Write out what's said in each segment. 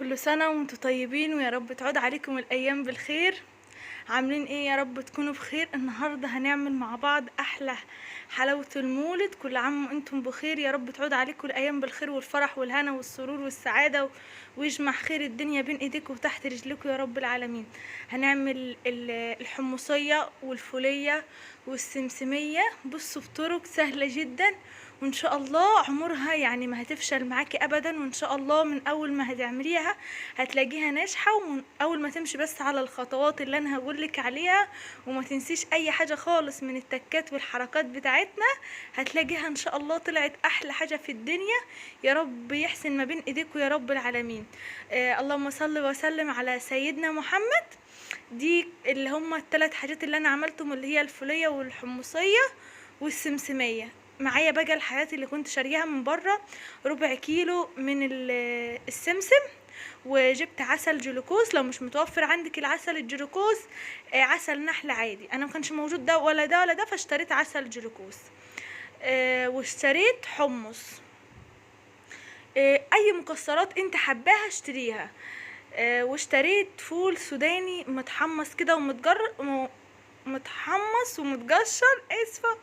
كل سنة وانتم طيبين، ويا رب تعود عليكم الأيام بالخير. عاملين ايه؟ يا رب تكونوا بخير. النهاردة هنعمل مع بعض أحلى حلاوة المولد. كل عام وانتم بخير، يا رب تعود عليكم الأيام بالخير والفرح والهنا والسرور والسعادة، ويجمع خير الدنيا بين ايديكم وتحت رجلكم يا رب العالمين. هنعمل الحمصية والفولية والسمسمية. بصوا بطرق سهلة جدا، وان شاء الله عمرها يعني ما هتفشل معاكي ابدا، وان شاء الله من اول ما هتعمليها هتلاقيها ناجحة، ومن اول ما تمشي بس على الخطوات اللي انا هقولك عليها، وما تنسيش اي حاجة خالص من التكات والحركات بتاعتنا، هتلاقيها ان شاء الله طلعت احلى حاجة في الدنيا. يا رب يحسن ما بين ايديكم يا رب العالمين. اللهم صل وسلم على سيدنا محمد. دي اللي هم الثلاث حاجات اللي انا عملتهم، اللي هي الفولية والحمصية والسمسمية. معايا بقى الحاجات اللي كنت شاريها من بره، ربع كيلو من السمسم، وجبت عسل جلوكوز. لو مش متوفر عندك العسل الجلوكوز، عسل نحل عادي. انا ما كانش موجود ده ولا ده ولا ده، فاشتريت عسل جلوكوز. واشتريت حمص. اي مكسرات انت حباها اشتريها. واشتريت فول سوداني متحمص كده ومتجر متحمص ومتجشر، اسفه،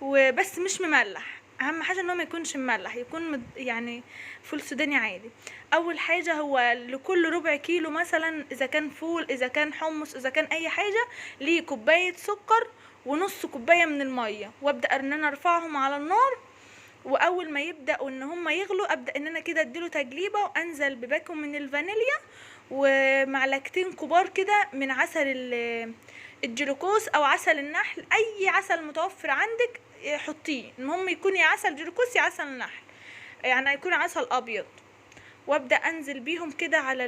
وبس مش مملح. اهم حاجة ان هو ما يكونش مملح، يكون يعني فول سوداني عادي. اول حاجة هو لكل ربع كيلو مثلا، اذا كان فول اذا كان حمص اذا كان اي حاجة، ليه كوباية سكر ونص كوباية من المية، وابدا ان انا ارفعهم على النار. واول ما يبداوا ان هم يغلوا، ابدا ان انا كده اديله تجليبه، وانزل بباكو من الفانيليا ومعلقتين كبار كده من عسل الجلوكوز او عسل النحل، اي عسل متوفر عندك حطيه، المهم يكون يا عسل جلوكوز يا عسل نحل، يعني يكون عسل ابيض. وابدا انزل بيهم كده على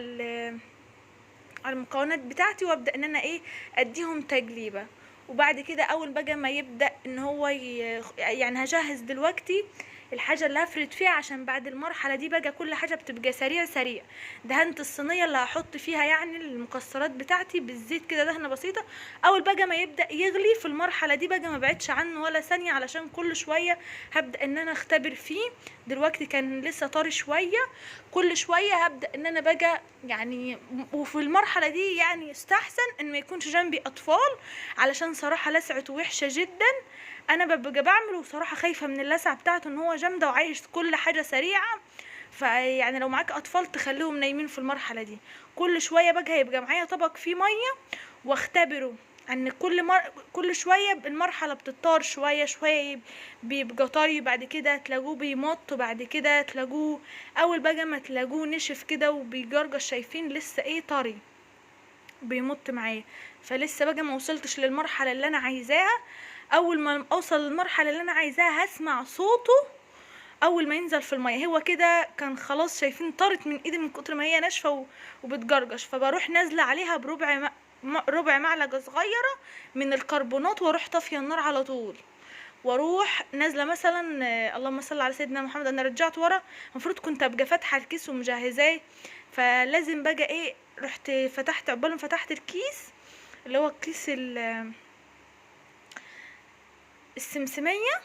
المكونات بتاعتي، وابدا ان انا ايه اديهم تجليبه. وبعد كده اول بقى ما يبدا ان هو يعني هجهز دلوقتي الحاجة اللي هفرد فيها، عشان بعد المرحلة دي بقى كل حاجة بتبقى سريع سريع. دهنت الصينية اللي هحط فيها يعني المكسرات بتاعتي بالزيت كده دهنه بسيطة. اول بقى ما يبدا يغلي في المرحلة دي بقى ما بعدش عنه ولا ثانية، علشان كل شوية هبدا ان انا اختبر فيه. دلوقتي كان لسه طري شوية، كل شوية هبدا ان انا بقى يعني، وفي المرحلة دي يعني يستحسن ان ما يكونش جنبي اطفال، علشان صراحة لسعته وحشة جدا. انا ببقى بعمل وصراحة خايفة من اللسعه بتاعته، ان هو جامدة وعايش كل حاجة سريعة. فيعني لو معاك اطفال تخليهم نايمين في المرحلة دي. كل شوية بقى هيبقى معايا طبق فيه مية واختبره، ان كل شوية المرحلة بتطار شوية شوية، بيبقى طري، بعد كده تلاقوه بيمط، بعد كده تلاقوه اول بقى ما تلاقوه نشف كده وبيجرجش، شايفين لسه ايه طري بيمط معايا. فلسه بقى ما وصلتش للمرحلة اللي انا عايزاها. اول ما اوصل للمرحلة اللي انا عايزاها هسمع صوته اول ما ينزل في المية. هو كده كان خلاص، شايفين طارت من ايدي من كتر ما هي ناشفة وبتجرجش. فبروح نازله عليها بربع ربع معلقه صغيرة من الكربونات، واروح طافية النار على طول، واروح نازله مثلا، اللهم صل على سيدنا محمد. انا رجعت ورا، المفروض كنت ابقى فاتحة الكيس ومجهزاه، فلازم بقى ايه، رحت فتحت عقبال ما فتحت الكيس اللي هو الكيس السمسميه،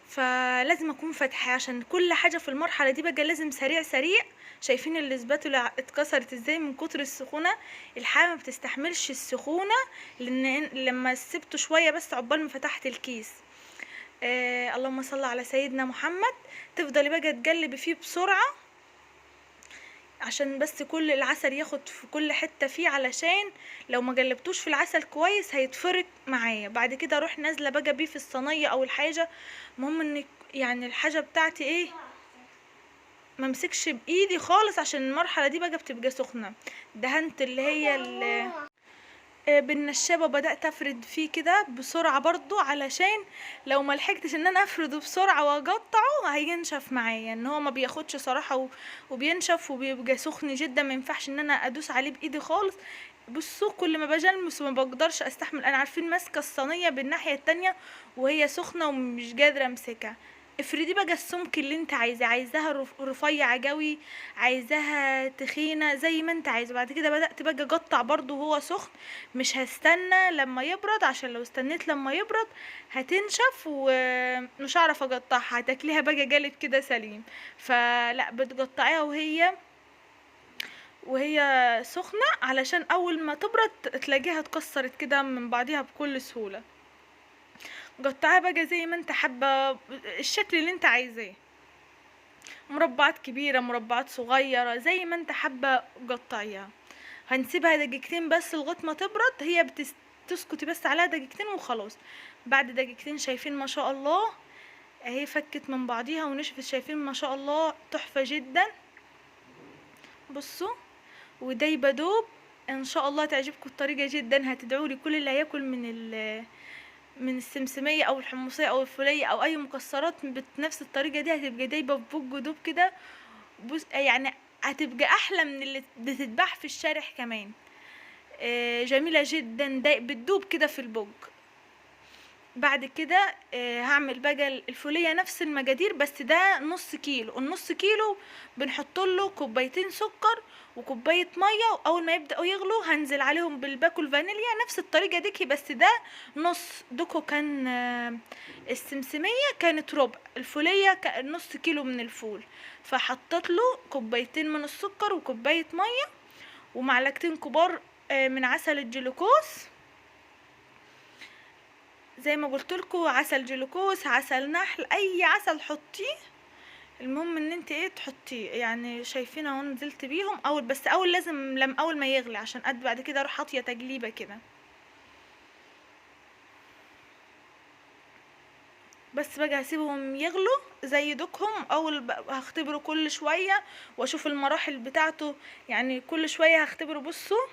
فلازم اكون فاتحة عشان كل حاجة في المرحلة دي بقى لازم سريع سريع. شايفين الاسباتولا اتكسرت ازاي من كتر السخونه؟ الحاجة ما بتستحملش السخونه، لان لما سبته شوية بس عقبال ما فتحت الكيس. اللهم صل على سيدنا محمد. تفضلي بقى تقلبي فيه بسرعة عشان بس كل العسل ياخد في كل حتة فيه، علشان لو ما قلبتوش في العسل كويس هيتفرك معايا. بعد كده اروح نازله بقى بيه في الصينية او الحاجة. المهم ان يعني الحاجة بتاعتي ايه ما امسكش بايدي خالص، عشان المرحلة دي بقى بتبقى سخنة. دهنت اللي هي بالنشابه، وبدات افرد فيه كده بسرعة برضو، علشان لو ما لحقتش ان انا افرده بسرعة واقطعه هينشف معايا، ان هو ما بياخدش صراحة وبينشف وبيبقى سخن جدا، ما ينفعش ان انا ادوس عليه بايدي خالص. بصوا كل ما باجي المس ما بقدرش استحمل، انا عارفين ماسكه الصينية بالناحيه التانية وهي سخنة ومش قادرة امسكها. افردي بقى السمك اللي انت عايزاه، عايزاها رفيع قوي، عايزاها تخينة، زي ما انت عايزه. بعد كده بدات بقى اقطع برضو وهو سخن، مش هستنى لما يبرد، عشان لو استنيت لما يبرد هتنشف ومش هعرف اقطعها، هتاكليها بقى جالب كده سليم. فلا بتقطعيها وهي وهي سخنة، علشان اول ما تبرد تلاقيها اتكسرت كده من بعضيها بكل سهولة. قطعيها بقى زي ما انت حابة، الشكل اللي انت عايزاه، مربعات كبيرة مربعات صغيرة، زي ما انت حابة قطعيها. هنسيبها دقيقتين بس لغاية ما تبرد، هي تسكتي بس عليها دقيقتين وخلاص. بعد دقيقتين شايفين ما شاء الله اهي فكت من بعضيها ونشفت، شايفين ما شاء الله تحفة جدا. بصوا ودايبه دوب. ان شاء الله تعجبكم الطريقة جدا، هتدعوا لي كل اللي هياكل من السمسميه او الحمصية او الفوليه او اي مكسرات بنفس الطريقة دي، هتبقى دايبه في بوج دوب كده. بص يعني هتبقى احلى من اللي بتتباع في الشارع كمان. جميلة جدا، بتدوب كده في البوج. بعد كده هعمل بقى الفوليه نفس المقادير، بس ده نص كيلو. النص كيلو بنحط له كوبايتين سكر وكوبايه مية، واول ما يبداوا يغلوا هنزل عليهم بالباكو الفانيليا نفس الطريقة ديكي، بس ده نص دوكو. كان السمسميه كانت ربع، الفوليه نص كيلو من الفول، فحطيت له كوبايتين من السكر وكوبايه مية ومعلقتين كبار من عسل الجلوكوز. زي ما قلت لكم عسل جلوكوز، عسل نحل، اي عسل حطيه، المهم ان انت ايه تحطيه. يعني شايفين اهو نزلت بيهم اول، بس اول لازم لما اول ما يغلي عشان قد بعد كده اروح حاطيه تجليبه كده. بس بقى هسيبهم يغلوا زي دوكهم. اول هختبره كل شوية واشوف المراحل بتاعته، يعني كل شوية هختبره. بصوا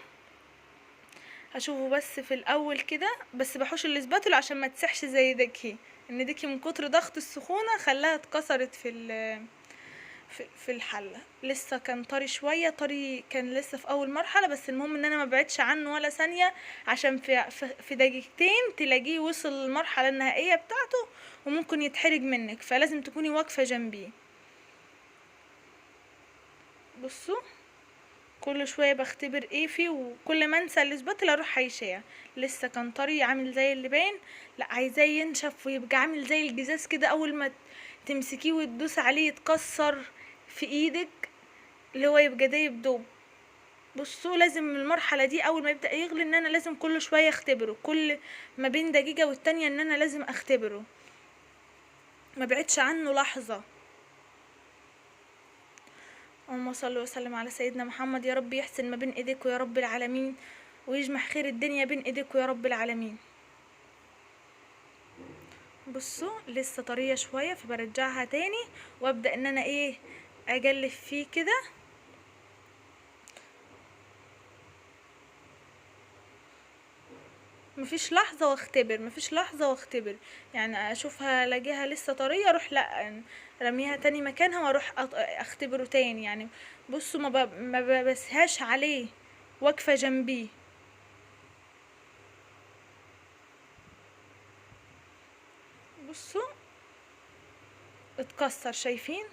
هشوفه بس في الاول كده، بس بحوش الاسباتولا عشان ما تسحش زي دكي، ان دكي من كتر ضغط السخونه خلاها اتكسرت في الحلة. لسه كان طري شوية، طري كان لسه في اول مرحلة، بس المهم ان انا ما بعدش عنه ولا ثانية، عشان في دقيقتين تلاقيه وصل للمرحلة النهائية بتاعته وممكن يتحرج منك، فلازم تكوني واقفة جنبيه. بصوا كل شوية بختبر ايه فيه، وكل ما انسى الاسباتولا اروح حيشاه. لسه كان طري عامل زي اللبان، لا عايزاه ينشف ويبقى عامل زي الجزاز كده، اول ما تمسكيه وتدوس عليه يتكسر في ايدك، اللي هو يبقى دايب دوب. بصوا لازم المرحلة دي اول ما يبدا يغلي ان انا لازم كل شوية اختبره، كل ما بين دقيقة والتانية ان انا لازم اختبره، ما بعدش عنه لحظة. اللهم صل وسلم على سيدنا محمد. يا رب يحسن ما بين ايديك يا رب العالمين، ويجمع خير الدنيا بين ايديك يا رب العالمين. بصوا لسه طرية شوية، فبرجعها تاني وابدا ان انا ايه اجلف فيه كده. مفيش لحظة واختبر، مفيش لحظة واختبر، يعني اشوفها الاقيها لسه طرية اروح لا رميها تاني مكانها واروح اختبره تاني. يعني بصوا ما ببسهاش عليه، واقفة جنبيه. بصوا اتكسر، شايفين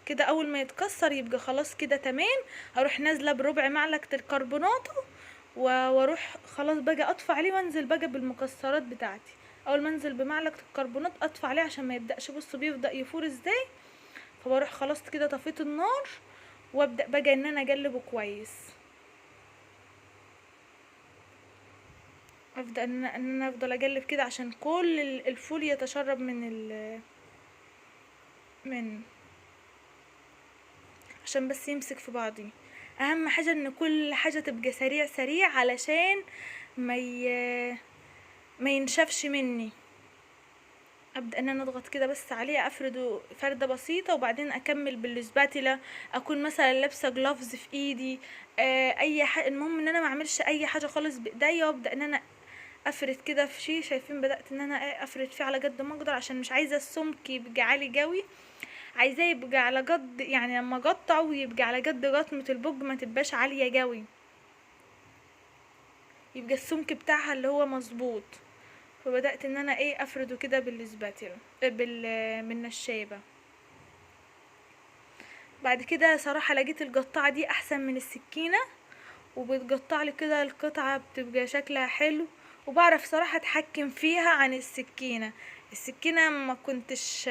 كده؟ اول ما يتكسر يبقى خلاص كده تمام. هروح نازله بربع معلقه الكربوناتو واروح خلاص بقى اطفي عليه وانزل بقى بالمكسرات بتاعتي. اول ما انزل بمعلقه الكربونات اطفي عليه عشان ما يبداش، بصوا بيبدا يفور ازاي. فبروح خلاص كده طفيت النار وابدا بقى ان انا اقلبه كويس. ابدا ان انا افضل اقلب كده عشان كل الفول يتشرب من عشان بس يمسك في بعضيه. اهم حاجة ان كل حاجة تبقى سريع سريع علشان ما ينشفش مني. ابدا ان انا اضغط كده بس عليه، افرده فرده بسيطة وبعدين اكمل بالسباتيلا. اكون مثلا لابسه جلافز في ايدي، اي حاجة، المهم ان انا ما اعملش اي حاجة خالص بايديا. وابدا ان انا افرد كده في شيء، شايفين بدات ان انا افرد فيه على قد ما اقدر عشان مش عايزه السمك يبقى عالي قوي، عايزاه يبقى على قد، يعني لما اقطعه يبقى على قد قطمه البوج، ما تبقاش عالية قوي، يبقى السمك بتاعها اللي هو مظبوط. فبدات ان انا ايه افرده كده بالسباتيلا بالنشابه. بعد كده صراحة لقيت القطعة دي احسن من السكينة، وبتقطع لي كده القطعة بتبقى شكلها حلو، وبعرف صراحة اتحكم فيها عن السكينة. السكينة ما كنتش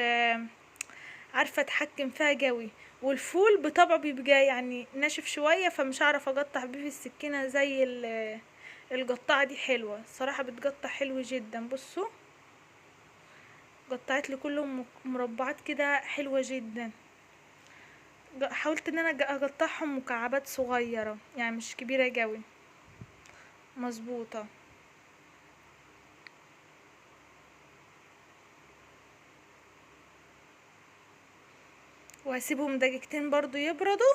عارفه اتحكم فيها قوي. والفول بطبعه بيبقى يعني ناشف شوية، فمش هعرف اقطع بيه في السكينة زي القطاعه دي. حلوة الصراحة، بتقطع حلو جدا. بصوا قطعت لي كلهم مربعات كده حلوة جدا. حاولت ان انا اقطعهم مكعبات صغيرة يعني مش كبيرة قوي، مظبوطة. وهسيبهم دقيقتين برضو يبردوا،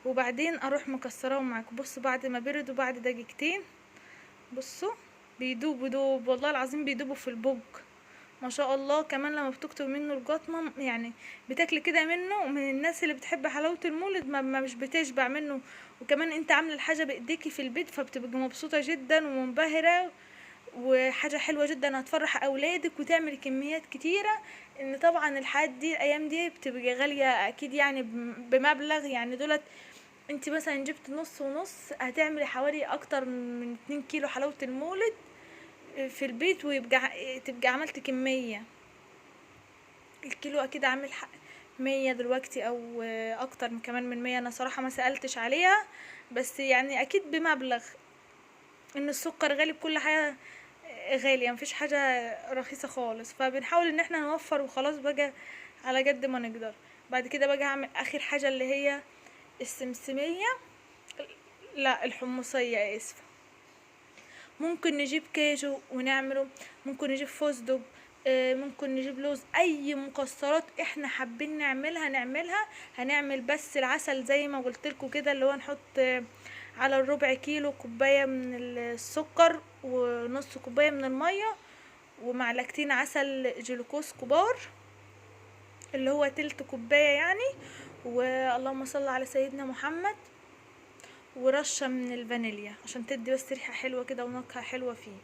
وبعدين اروح مكسراهم معاكم. بصوا بعد ما بردوا بعد دقيقتين، بصوا بيدوبوا دوب والله العظيم، بيدوبوا في البوج ما شاء الله. كمان لما بتكتب منه القطمه يعني بتاكلي كده منه. من الناس اللي بتحب حلاوة المولد ما مش بتشبع منه، وكمان انت عامله الحاجة بايديكي في البيت، فبتبقي مبسوطة جدا ومنبهره، وحاجه حلوة جدا هتفرح اولادك وتعمل كميات كتيرة. ان طبعا الحاجات دي الايام دي بتبقى غالية اكيد يعني بمبلغ، يعني دولت انت مثلا جبت نص ونص هتعملي حوالي اكتر من 2 كيلو حلاوة المولد في البيت، ويبقى تبقى عملت كمية. الكيلو اكيد عامل 100 دلوقتي او اكتر من كمان من 100، انا صراحة ما سألتش عليها، بس يعني اكيد بمبلغ. ان السكر غالي، بكل حاجة غالية، مفيش حاجة رخيصة خالص، فبنحاول ان احنا نوفر وخلاص بقى على قد ما نقدر. بعد كده بقى هعمل اخر حاجة اللي هي السمسمية، لا الحمصية اسفة. ممكن نجيب كاجو ونعمله، ممكن نجيب فستق، ممكن نجيب لوز، اي مكسرات احنا حابين نعملها نعملها. هنعمل بس العسل زي ما قلت لكم كده، اللي هو نحط على الربع كيلو كوباية من السكر ونص كوباية من المية ومعلقتين عسل جلوكوز كبار اللي هو تلت كوباية يعني، واللهم صل على سيدنا محمد، ورشه من الفانيليا عشان تدي بس ريحه حلوة كده ونكهه حلوة فيه.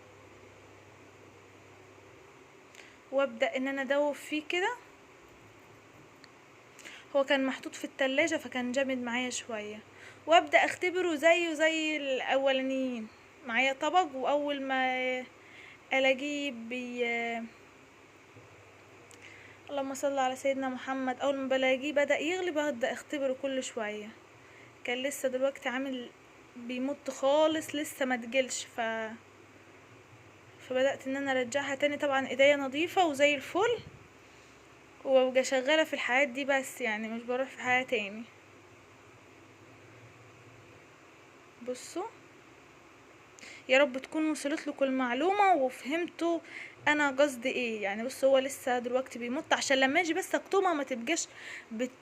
وابدا ان انا ادوب فيه كده. هو كان محطوط في التلاجة فكان جامد معايا شوية. وابدا اختبره زيه زي الاولانيين. معايا طبق، واول ما الاقيه اللهم صل على سيدنا محمد، اول ما بلاقيه بدا يغلي ببدا اختبره كل شوية. كان لسه دلوقتي عامل بيمط خالص، لسه ما تجلش، فبدات ان انا ارجعها تاني. طبعا ايديا نظيفة وزي الفل، وابقى شغالة في الحياة دي بس، يعني مش بروح في حياة تاني. بصوا يا رب تكون وصلت لكم المعلومة وفهمتوا انا قصدي ايه. يعني بصوا هو لسه دلوقتي بيمط، عشان لما اجي بس اقطمها ما تبقاش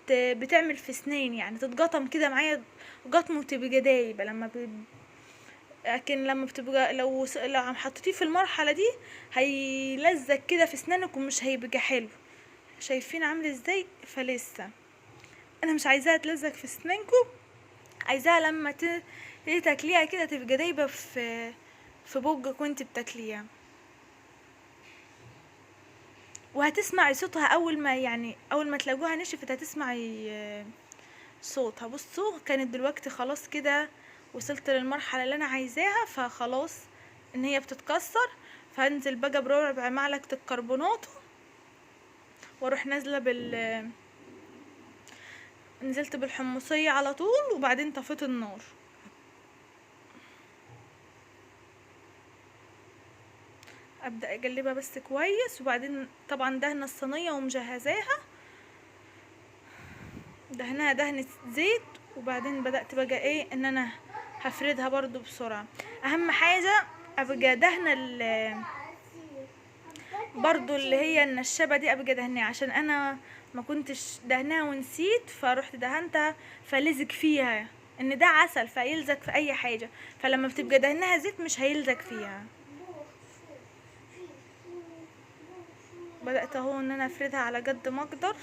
بتعمل في سنين، يعني تتقطم كده معايا قطمه وتبقى دايبه. لما لكن لما بتبقى لو حطيتيه في المرحلة دي هيلزق كده في سنانك ومش هيبقى حلو. شايفين عامل ازاي؟ فلسه انا مش عايزاها تلزق في سنانكم، عايزاها لما تاكليها كده تبقى دايبه في بوجك وانت بتاكليها، وهتسمعي صوتها اول ما يعني اول ما تلاقوها نشفت هتسمعي صوتها. بصوا كانت دلوقتي خلاص كده وصلت للمرحلة اللي انا عايزاها، فخلاص ان هي بتتكسر. فهنزل بقى بربع معلقه الكربوناتو واروح نازله نزلت بالحمصيه على طول، وبعدين طفيت النار. ابدا اقلبها بس كويس، وبعدين طبعا دهنه الصينية ومجهزاها، دهنها دهنه زيت، وبعدين بدات بقى ايه ان انا هفردها برضو بسرعة. اهم حاجة ابقى دهنه برضو اللي هي النشابه دي، ابقى دهناها عشان انا ما كنتش دهناها ونسيت، فروحت دهنتها فلزق فيها، ان ده عسل فيلزق في اي حاجة، فلما بتبقى دهنها زيت مش هيلزق فيها. بدات اهو ان انا افردها على قد ما اقدر.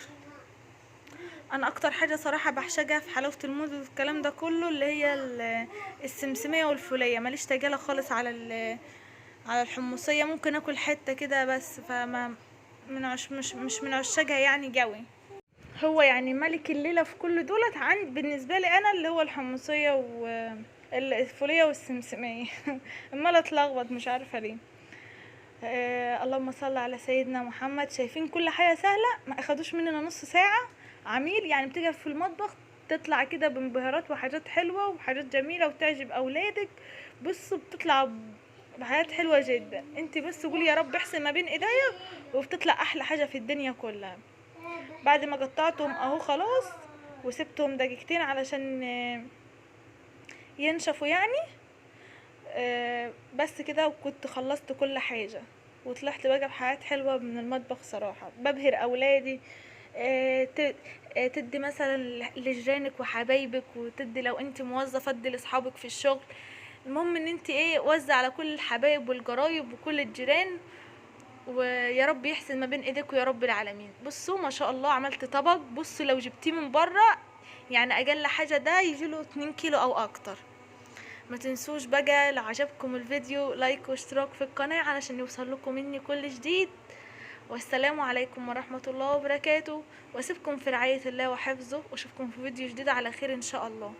انا اكتر حاجة صراحة بحشجها في حلاوة الموز والكلام ده كله اللي هي السمسميه والفوليه، ماليش تجاله خالص على الحمصية، ممكن اكل حتة كده بس، فما من عش مش من عشاقها يعني جوي. هو يعني ملك الليلة في كل دولت عند بالنسبة لي انا اللي هو الحمصية والفوليه والسمسميه. امال اتلخبط مش عارفه ليه. اللهم صل على سيدنا محمد. شايفين كل حاجة سهلة، ما اخدوش مننا نص ساعة عميل، يعني بتيجي في المطبخ تطلع كده بانبهارات وحاجات حلوة وحاجات جميلة وتعجب اولادك. بصوا بتطلع بحاجات حلوة جدا. انت بس قولي يا رب احسن ما بين ايديا، وبتطلع احلى حاجة في الدنيا كلها. بعد ما قطعتهم اهو خلاص، وسبتهم دقيقتين علشان ينشفوا يعني. بس كده، وكنت خلصت كل حاجة وطلعت بقى بحاجات حلوة من المطبخ. صراحة ببهر اولادي. تدي مثلا لجيرانك وحبايبك، وتدي لو انت موظفة تدي لاصحابك في الشغل. المهم ان انت ايه، وزع على كل الحبايب والجرايب وكل الجيران، ويا رب يحسن ما بين ايديك ويا رب العالمين. بصوا ما شاء الله عملت طبق. بصوا لو جبتيه من بره يعني اقل حاجة ده يجيله 2 كيلو او اكتر. ما تنسوش بقى لو عجبكم الفيديو لايك واشتراك في القناة علشان يوصل لكم مني كل جديد. والسلام عليكم ورحمة الله وبركاته، واسيبكم في رعاية الله وحفظه، واشوفكم في فيديو جديد على خير ان شاء الله.